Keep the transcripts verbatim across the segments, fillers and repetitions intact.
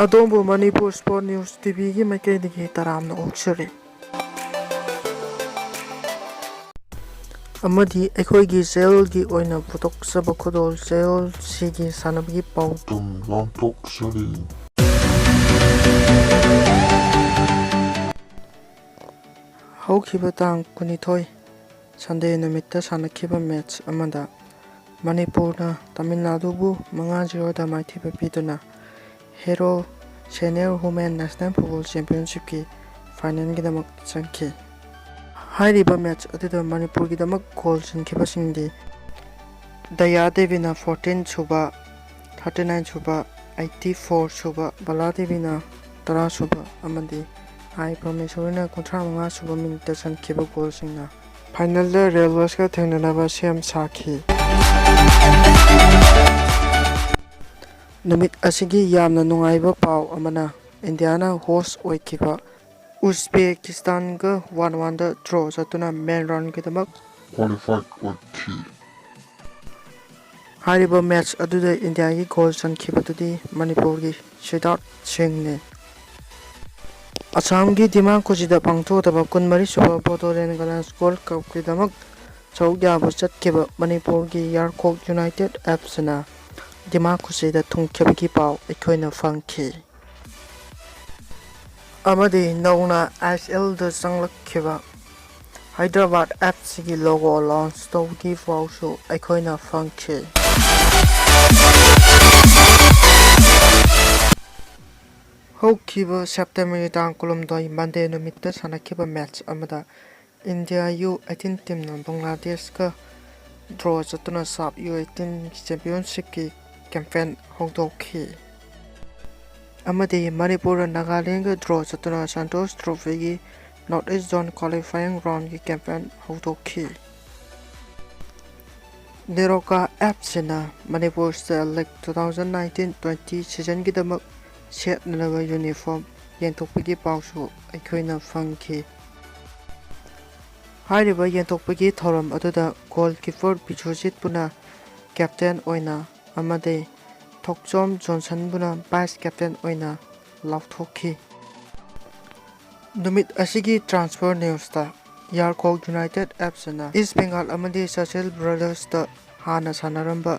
ꯑꯗꯣꯝꯕꯨ Manipur sport news T ꯚꯤꯒꯤ ꯃꯥꯏꯀꯩꯗꯒꯤ ꯇꯔꯥꯝꯅ ꯑꯣꯛꯆꯔꯤ꯫ ꯑꯃꯗꯤ ꯑꯩꯈꯣꯏꯒꯤ ꯆꯌꯣꯜꯒꯤ ꯑꯣꯏꯅ ꯄꯨꯊꯣꯛꯆꯕ ꯈꯨꯗꯣꯜ ꯆꯌꯣꯜꯁꯤꯒꯤ ꯁꯥꯟꯅꯕꯒꯤ ꯄꯥꯎꯗꯝ ꯂꯥꯎꯊꯣꯛꯆꯔꯤ꯫ ꯍꯧꯈꯤꯕ ꯇꯥꯡ ꯀꯨꯟꯅꯤꯊꯣꯏ, ꯁꯟꯗꯦ ꯅꯨꯃꯤꯠꯇ ꯁꯥꯟꯅꯈꯤꯕ ꯃꯦꯠꯆ ꯑꯃꯗ ꯃꯅꯤꯄꯨꯔꯅ ꯇꯥꯃꯤꯜ ꯅꯥꯗꯨꯕꯨ ꯃꯉꯥ ꯖꯤꯔꯣꯗ ꯃꯥꯏꯊꯤꯕ ꯄꯤꯗꯨꯅ Hero senior women national football ꯆꯦꯝꯄꯤꯌꯟꯁꯤꯞꯀꯤ ꯐꯥꯏꯅꯦꯜꯒꯤꯗꯃꯛ ꯆꯪꯈꯤ꯫ ꯍꯥꯏꯔꯤꯕ ꯃꯦꯠꯆ ꯑꯗꯨꯗ ꯃꯅꯤꯄꯨꯔꯒꯤꯗꯃꯛ ꯒꯣꯜ ꯆꯟꯈꯤꯕꯁꯤꯡꯗꯤ ꯗꯌꯥ ꯗꯦꯕꯤꯅ ꯐꯣꯔꯇꯤꯟ ꯁꯨꯕ, ꯊꯥꯔꯇꯤ ꯅꯥꯏꯟ ꯁꯨꯕ, ꯑꯩꯠꯇꯤ ꯐꯣꯔ ꯁꯨꯕ, ꯕꯂꯥ ꯗꯦꯕꯤꯅ ꯇꯔꯥ ꯁꯨꯕ ꯑꯃꯗꯤ ꯑꯥꯏ ꯄ꯭ꯔꯃꯦꯁꯣꯔꯤꯅ ꯀꯨꯟꯊ꯭ꯔꯥ ꯃꯉꯥ ꯁꯨꯕ ꯃꯤꯅꯤꯠꯇ ꯆꯟꯈꯤꯕ ꯒꯣꯜꯁꯤꯡꯅ ꯐꯥꯏꯅꯦꯜꯗ ꯔꯦꯜꯋꯦꯁꯀ ꯊꯦꯡꯅꯅꯕ ꯁꯦꯝ ꯁꯥꯈꯤ꯫ ꯅꯨꯃꯤꯠ ꯑꯁꯤꯒꯤ ꯌꯥꯝꯅ ꯅꯨꯡꯉꯥꯏꯕ ꯄꯥꯎ ꯑꯃꯅ ꯏꯟꯗꯤꯌꯥꯅ ꯍꯣꯁ ꯑꯣꯏꯈꯤꯕ ꯎꯖꯕꯦꯀꯤꯁꯇꯥꯟꯒ ꯋꯥꯟ ꯋꯥꯟꯗ ꯗ꯭ꯔꯣ ꯆꯠꯇꯨꯅ ꯃꯦꯟ ꯔꯥꯎꯟꯒꯤꯗꯃꯛ ꯀ꯭ꯋꯥꯂꯤꯐꯥꯏ ꯑꯣꯏꯈꯤ꯫ ꯍꯥꯏꯔꯤꯕ ꯃꯦꯠꯆ ꯑꯗꯨꯗ ꯏꯟꯗꯤꯌꯥꯒꯤ ꯒꯣꯜ ꯆꯟꯈꯤꯕꯗꯨꯗꯤ ꯃꯅꯤꯄꯨꯔꯒꯤ ꯁꯤꯗꯥꯔꯊ ꯁꯤꯡꯅꯤ꯫ ꯑꯁꯥꯝꯒꯤ ꯗꯤꯃꯥꯀꯨꯁꯤꯗ ꯄꯥꯡꯊꯣꯛꯀꯗꯕ ꯀꯨꯟꯃꯔꯤ ꯁꯨꯕ ꯕꯣꯗꯣꯂꯦꯟ ꯒꯂꯥꯟꯁ ꯒꯣꯜ ꯀꯞꯀꯤꯗꯃꯛ ꯁꯔꯨꯛ ꯌꯥꯕ ꯆꯠꯈꯤꯕ ꯃꯅꯤꯄꯨꯔꯒꯤ ꯌꯥꯔꯈꯣꯛ ꯌꯨꯅꯥꯏꯇꯦꯠ ꯑꯦꯐ ꯁꯤꯅ ꯗꯤꯃꯥꯀꯨꯁꯤꯗ ꯊꯨꯡꯈꯤꯕꯒꯤ ꯄꯥꯎ ꯑꯩꯈꯣꯏꯅ ꯐꯪꯈꯤ꯫ ꯑꯃꯗꯤ ꯅꯧꯅ ꯑꯥꯏ ꯑꯦꯁ ꯑꯦꯜꯗ ꯆꯪꯂꯛꯈꯤꯕ ꯍꯥꯏꯗ꯭ꯔꯕꯥꯗ ꯑꯦꯐ ꯁꯤꯒꯤ ꯂꯣꯒꯣ ꯂꯣꯟꯆ ꯇꯧꯕꯒꯤ ꯄꯥꯎꯁꯨ ꯑꯩꯈꯣꯏꯅ ꯐꯪꯈꯤ꯫ ꯍꯧꯈꯤꯕ ꯁꯦꯞꯇꯦꯝꯕꯔꯒꯤ ꯇꯥꯡ ꯀꯨꯟꯍꯨꯝꯗꯣꯏ, ꯃꯟꯗꯦ ꯅꯨꯃꯤꯠꯇ ꯁꯥꯟꯅꯈꯤꯕ ꯃꯦꯠꯆ ꯑꯃꯗ ꯏꯟꯗꯤꯌꯥ ꯌꯨ ꯑꯩꯠꯇꯤꯟ ꯇꯤꯝꯅ ꯕꯪꯒ꯭ꯂꯥꯗꯦꯁꯀ ꯗ꯭ꯔꯣ ꯆꯠꯇꯨꯅ ꯁꯥꯐ ꯌꯨ ꯑꯩꯠꯇꯤꯟꯒꯤ ꯆꯦꯝꯄꯤꯌꯟꯁꯤꯞꯀꯤ ꯀꯦꯝꯄꯦꯟ ꯍꯧꯗꯣꯛꯈꯤ꯫ ꯑꯃꯗꯤ ꯃꯅꯤꯄꯨꯔꯅ ꯅꯥꯒꯥꯂꯦꯟꯒ ꯗ꯭ꯔꯣ ꯆꯠꯇꯨꯅ ꯁꯟꯇꯣꯁ ꯇ꯭ꯔꯣꯐꯤꯒꯤ ꯅꯣꯔꯠ ꯏꯁ ꯖꯣꯟ ꯀ꯭ꯋꯥꯂꯤꯐꯥꯏꯌꯤꯡ ꯔꯥꯎꯟꯒꯤ ꯀꯦꯝꯄꯦꯟ ꯍꯧꯗꯣꯛꯈꯤ꯫ ꯅꯦꯔꯣꯀꯥ ꯑꯦꯞꯁꯤꯅ Manipur state league two thousand nineteen twenty ꯁꯤꯖꯟꯒꯤꯗꯃꯛ ꯁꯦꯠꯅꯅꯕ ꯌꯨꯅꯤꯐꯣꯔꯝ ꯌꯦꯟꯊꯣꯛꯄꯒꯤ ꯄꯥꯎꯁꯨ ꯑꯩꯈꯣꯏꯅ ꯐꯪꯈꯤ꯫ ꯍꯥꯏꯔꯤꯕ ꯌꯦꯟꯊꯣꯛꯄꯒꯤ ꯊꯧꯔꯝ ꯑꯗꯨꯗ ꯒꯣꯜ ꯀꯤꯄꯔ ꯕꯤꯁ꯭ꯋꯖꯤꯠꯄꯨꯅ ꯀꯦꯞꯇꯦꯟ ꯑꯣꯏꯅ ꯑꯃꯗꯤ ꯊꯣꯛꯆꯣꯝ ꯖꯣꯟꯁꯟꯕꯨꯅ vice captain ꯑꯣꯏꯅ ꯂꯥꯎꯊꯣꯛꯈꯤ꯫ ꯅꯨꯃꯤꯠ ꯑꯁꯤꯒꯤ transfer newsꯇ ꯌꯥꯔꯈꯣꯛ United F Cꯅ East Bengal ꯑꯃꯗꯤ Chachil Brothersꯇ ꯍꯥꯟꯅ ꯁꯥꯟꯅꯔꯝꯕ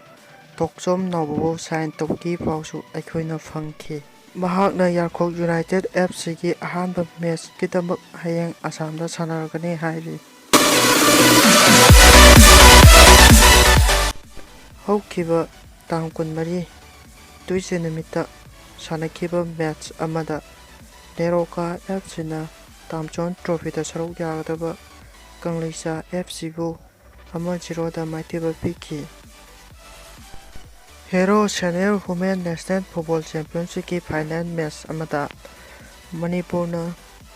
ꯊꯣꯛꯆꯣꯝ ꯅꯥꯎꯕꯕꯨ sign ꯇꯧꯈꯤ ꯄꯥꯎꯁꯨ ꯑꯩꯈꯣꯏꯅ ꯐꯪꯈꯤ꯫ ꯃꯍꯥꯛꯅ ꯌꯥꯔꯈꯣꯛ United F Cꯒꯤ ꯑꯍꯥꯟꯕ matchꯀꯤꯗꯃꯛ ꯍꯌꯦꯡ ꯑꯁꯥꯝꯗ ꯁꯥꯟꯅꯔꯒꯅꯤ ꯍꯥꯏꯔꯤ꯫ ꯍꯧꯈꯤꯕ ꯇꯥꯡ ꯀꯨꯟꯃꯔꯤ ꯇꯨꯏꯁꯗꯦ ꯅꯨꯃꯤꯠꯇ ꯁꯥꯟꯅꯈꯤꯕ match ꯑꯃꯗ ꯅꯦꯔꯣꯀꯥ F Cꯅ ꯇꯥꯝꯆꯣꯟ trophyꯗ ꯁꯔꯨꯛ ꯌꯥꯒꯗꯕ ꯀꯪꯂꯩꯆꯥ F Cꯕꯨ ꯑꯃ zeroꯗ ꯃꯥꯏꯊꯤꯕ ꯄꯤꯈꯤ꯫ Hero Senior Women National Football Championshipꯀꯤ final match ꯑꯃꯗ ꯃꯅꯤꯄꯨꯔꯅ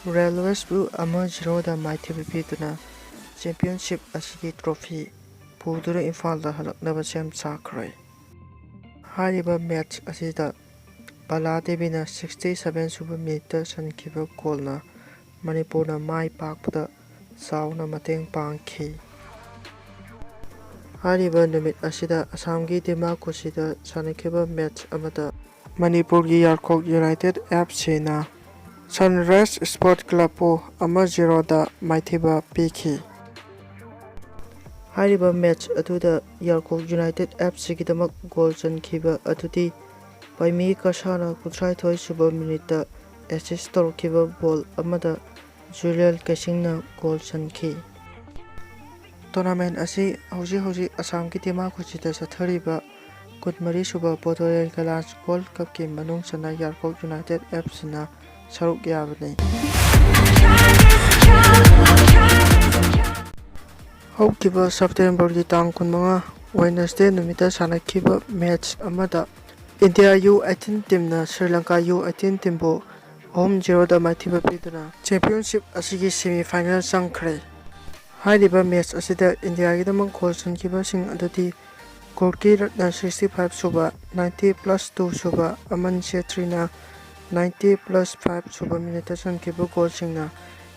Railwaysꯕꯨ ꯑꯃ zeroꯗ ꯃꯥꯏꯊꯤꯕ ꯄꯤꯗꯨꯅ championship ꯑꯁꯤꯒꯤ trophy ꯄꯨꯗꯨꯅ ꯏꯝꯐꯥꯜꯗ ꯍꯜꯂꯛꯅꯕ ꯁꯦꯝ ꯁꯥꯈ꯭ꯔꯦ꯫ ꯍꯥꯏꯔꯤꯕ match ꯑꯁꯤꯗ ꯕꯂꯥ ꯗꯦꯕꯤꯅ sixty seven ꯁꯨꯕ minuteꯇ ꯆꯟꯈꯤꯕ goalꯅ ꯃꯅꯤꯄꯨꯔꯅ ꯃꯥꯏ ꯄꯥꯛꯄꯗ ꯆꯥꯎꯅ ꯃꯇꯦꯡ ꯄꯥꯡꯈꯤ꯫ ꯍꯥꯏꯔꯤꯕ ꯅꯨꯃꯤꯠ ꯑꯁꯤꯗ ꯑꯁꯥꯝꯒꯤ ꯗꯤꯃꯥꯀꯨꯁꯤꯗ ꯁꯥꯟꯅꯈꯤꯕ match ꯑꯃꯗ ꯃꯅꯤꯄꯨꯔꯒꯤ ꯌꯥꯔꯈꯣꯛ United F Cꯅ Sunrise Sport Clubꯄꯨ ꯑꯃ zeroꯗ ꯃꯥꯏꯊꯤꯕ ꯄꯤꯈꯤ꯫ ꯍꯥꯏꯔꯤꯕ match ꯑꯗꯨꯗ ꯌꯥꯔꯈꯣꯛ United F Cꯒꯤꯗꯃꯛ goal ꯆꯟꯈꯤꯕ ꯑꯗꯨꯗꯤ ꯄꯥꯏꯃꯤ ꯀꯁꯥꯅ ꯀꯨꯟꯊ꯭ꯔꯥꯅꯤꯊꯣꯏ ꯁꯨꯕ minuteꯇ assist ꯇꯧꯔꯛꯈꯤꯕ ball ꯑꯃꯗ ꯖꯨꯂꯤꯌꯟ ꯀꯩꯁꯤꯡꯅ goal ꯆꯟꯈꯤ꯫ Tournament ꯑꯁꯤ ꯍꯧꯖꯤꯛ ꯍꯧꯖꯤꯛ ꯑꯁꯥꯝꯒꯤ ꯗꯤꯃꯥꯀꯨꯁꯤꯗ ꯆꯠꯊꯔꯤꯕ ꯀꯨꯟꯃꯔꯤ ꯁꯨꯕ ꯕꯣꯗꯣꯂꯦꯟ ꯒꯂꯥꯟꯁ Gold Cupꯀꯤ ꯃꯅꯨꯡ ꯆꯟꯅ ꯌꯥꯔꯈꯣꯛ United F Cꯅ ꯁꯔꯨꯛ ꯌꯥꯕꯅꯤ꯫ ꯍꯧꯈꯤꯕ Septemberꯒꯤ ꯇꯥꯡ ꯀꯨꯟꯃꯉꯥ Wednesday ꯅꯨꯃꯤꯠꯇ ꯁꯥꯟꯅꯈꯤꯕ match ꯑꯃꯗ India U eighteen teamꯅ Sri Lanka U eighteen teamꯕꯨ ꯑꯍꯨꯝ zeroꯗ ꯃꯥꯏꯊꯤꯕ ꯄꯤꯗꯨꯅ championship ꯑꯁꯤꯒꯤ semi final ꯆꯪꯈ꯭ꯔꯦ꯫ ꯍꯥꯏꯔꯤꯕ match ꯑꯁꯤꯗ ꯏꯟꯗꯤꯌꯥꯒꯤꯗꯃꯛ goal ꯆꯟꯈꯤꯕꯁꯤꯡ ꯑꯗꯨꯗꯤ ꯀꯨꯔꯀꯤ ꯔꯠꯅ sixty five ꯁꯨꯕ, ninety plus two ꯁꯨꯕ ꯑꯃꯟ ꯁꯦꯇ꯭ꯔꯤꯅ ninety plus five ꯁꯨꯕ minuteꯇ ꯆꯟꯈꯤꯕ goalꯁꯤꯡꯅ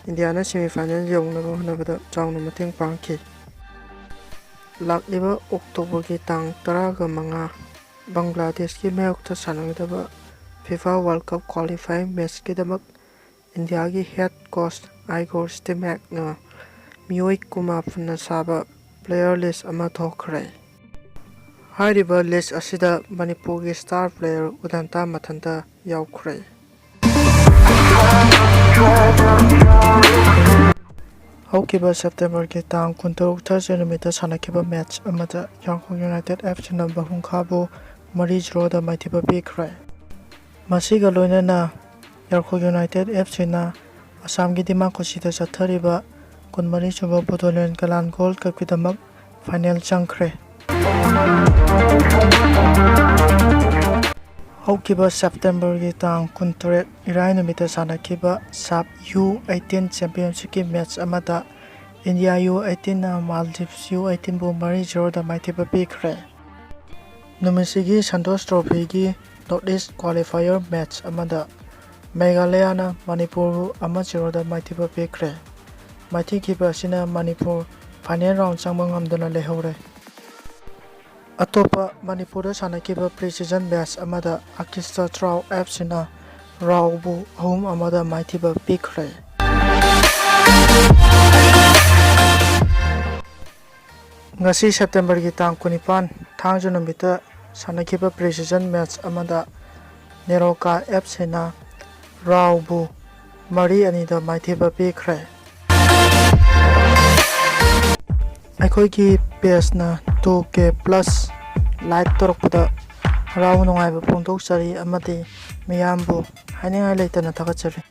ꯏꯟꯗꯤꯌꯥꯅ semi final ꯌꯧꯅꯕ ꯍꯣꯠꯅꯕꯗ ꯆꯥꯎꯅ ꯃꯇꯦꯡ ꯄꯥꯡꯈꯤ꯫ ꯂꯥꯛꯂꯤꯕ Octoberꯒꯤ ꯇꯥꯡ ꯇꯔꯥꯒ ꯃꯉꯥ ꯕꯪꯒ꯭ꯂꯥꯗꯦꯁꯀꯤ ꯃꯥꯌꯣꯛꯇ ꯁꯥꯟꯅꯒꯗꯕ ꯐꯤꯐꯥ ꯋꯥꯔꯜ ꯀꯞ ꯀ꯭ꯋꯥꯂꯤꯐꯥꯏꯌꯤꯡ ꯃꯦꯠꯆꯀꯤꯗꯃꯛ ꯏꯟꯗꯤꯌꯥꯒꯤ ꯍꯦꯗ ꯀꯣꯆ ꯑꯥꯏꯒꯣꯔ ꯁ꯭ꯇꯤꯃꯦꯛꯅ ꯃꯤꯑꯣꯏ ꯀꯨꯟꯃꯥꯄꯟꯅ ꯁꯥꯕ ꯄ꯭ꯂꯦꯌꯔ ꯂꯤꯁ ꯑꯃ ꯊꯣꯛꯈ꯭ꯔꯦ꯫ ꯍꯥꯏꯔꯤꯕ ꯂꯤꯁ ꯑꯁꯤꯗ ꯃꯅꯤꯄꯨꯔꯒꯤ ꯁ꯭ꯇꯥꯔ ꯄ꯭ꯂꯦꯌꯔ ꯎꯗꯟꯇꯥ ꯃꯊꯟꯇ ꯌꯥꯎꯈ꯭ꯔꯦ꯫ ꯍꯧꯈꯤꯕ ꯁꯦꯞꯇꯦꯝꯕꯔꯒꯤ ꯇꯥꯡ ꯀꯨꯟꯇꯔꯨꯛ ꯊꯔꯁꯗꯦ ꯅꯨꯃꯤꯠꯇ ꯁꯥꯟꯅꯈꯤꯕ ꯃꯦꯠꯆ ꯑꯃꯗ ꯌꯥꯡꯈꯣꯜ ꯌꯨꯅꯥꯏꯇꯦꯗ ꯑꯦꯐ ꯁꯤꯅ ꯕꯍꯨꯡꯈꯥꯕꯨ ꯃꯔꯤ ꯖꯤꯔꯣꯗ ꯃꯥꯏꯊꯤꯕ ꯄꯤꯈ꯭ꯔꯦ꯫ ꯃꯁꯤꯒ ꯂꯣꯏꯅꯅ ꯌꯥꯡꯈꯣꯜ ꯌꯨꯅꯥꯏꯇꯦꯗ ꯑꯦꯐ ꯁꯤꯅ ꯑꯁꯥꯝꯒꯤ ꯗꯤꯃꯥꯀꯨꯁꯤꯗ ꯆꯠꯊꯔꯤꯕ ꯀꯨꯟꯃꯔꯤ ꯁꯨꯕ ꯕꯣꯗꯣꯂꯦꯟ ꯒꯂꯥꯟ ꯒꯣꯜ ꯀꯞꯀꯤꯗꯃꯛ ꯐꯥꯏꯅꯦꯜ ꯆꯪꯈ꯭ꯔꯦ꯫ ꯍꯧꯈꯤꯕ ꯁꯦꯞꯇꯦꯝꯕꯔꯒꯤ ꯇꯥꯡ ꯀꯨꯟꯇꯔꯦꯠ ꯏꯔꯥꯏ ꯅꯨꯃꯤꯠꯇ ꯁꯥꯟꯅꯈꯤꯕ ꯁꯥꯞ ꯌꯨ ꯑꯩꯠꯇꯤꯟ ꯆꯦꯝꯄꯤꯌꯟꯁꯤꯞꯀꯤ ꯃꯦꯠꯆ ꯑꯃꯗ ꯏꯟꯗꯤꯌꯥ ꯌꯨ ꯑꯩꯠꯇꯤꯟꯅ ꯃꯥꯜꯗꯤꯞꯁ ꯌꯨ ꯑꯩꯠꯇꯤꯟꯕꯨ ꯃꯔꯤ ꯖꯤꯔꯣꯗ ꯃꯥꯏꯊꯤꯕ ꯄꯤꯈ꯭ꯔꯦ꯫ ꯅꯨꯃꯤꯠꯁꯤꯒꯤ ꯁꯟꯇꯣꯁ ꯇ꯭ꯔꯣꯐꯤꯒꯤ ꯅꯣꯔꯠ ꯏꯁ ꯀ꯭ꯋꯥꯂꯤꯐꯥꯏꯌꯔ ꯃꯦꯠꯆ ꯑꯃꯗ ꯃꯦꯘꯥꯂꯌꯥꯅ ꯃꯅꯤꯄꯨꯔꯕꯨ ꯑꯃ ꯖꯤꯔꯣꯗ ꯃꯥꯏꯊꯤꯕ ꯄꯤꯈ꯭ꯔꯦ꯫ ꯃꯥꯏꯊꯤꯈꯤꯕ ꯑꯁꯤꯅ ꯃꯅꯤꯄꯨꯔ ꯐꯥꯏꯅꯦꯜ ꯔꯥꯎꯟ ꯆꯪꯕ ꯉꯝꯗꯅ ꯂꯩꯍꯧꯔꯦ꯫ ꯑꯇꯣꯞꯄ ꯃꯅꯤꯄꯨꯔꯗ ꯁꯥꯟꯅꯈꯤꯕ ꯄ꯭ꯔꯤ ꯁꯤꯖꯟ ꯃꯦꯠꯆ ꯑꯃꯗ ꯑꯀꯤꯁꯇ ꯇ꯭ꯔꯥꯎ ꯑꯦꯐ ꯁꯤꯅ ꯔꯥꯎꯕꯨ ꯑꯍꯨꯝ ꯑꯃꯗ ꯃꯥꯏꯊꯤꯕ ꯄꯤꯈ꯭ꯔꯦ꯫ ꯉꯁꯤ ꯁꯦꯞꯇꯦꯝꯕꯔꯒꯤ ꯇꯥꯡ ꯀꯨꯟꯅꯤꯄꯥꯟ, ꯊꯥꯡꯖ ꯅꯨꯃꯤꯠꯇ ꯁꯥꯟꯅꯈꯤꯕ ꯄ꯭ꯔꯤ ꯁꯤꯖꯟ ꯃꯦꯠꯆ ꯑꯃꯗ ꯅꯦꯔꯣꯀꯥ ꯑꯦꯐ ꯁꯤꯅ ꯔꯥꯎꯕꯨ ꯃꯔꯤ ꯑꯅꯤꯗ ꯃꯥꯏꯊꯤꯕ ꯄꯤꯈ꯭ꯔꯦ꯫ ꯑꯩꯈꯣꯏꯒꯤ ꯄꯦꯖꯅ ꯇꯨ ꯀꯦ ꯄ꯭ꯂꯁ ꯂꯥꯏꯛ ꯇꯧꯔꯛꯄꯗ ꯍꯔꯥꯎ ꯅꯨꯡꯉꯥꯏꯕ ꯐꯣꯡꯗꯣꯛꯆꯔꯤ ꯑꯃꯗꯤ ꯃꯤꯌꯥꯝꯕꯨ ꯍꯥꯏꯅꯤꯡꯉꯥꯏ ꯂꯩꯇꯅ ꯊꯥꯒꯠꯆꯔꯤ꯫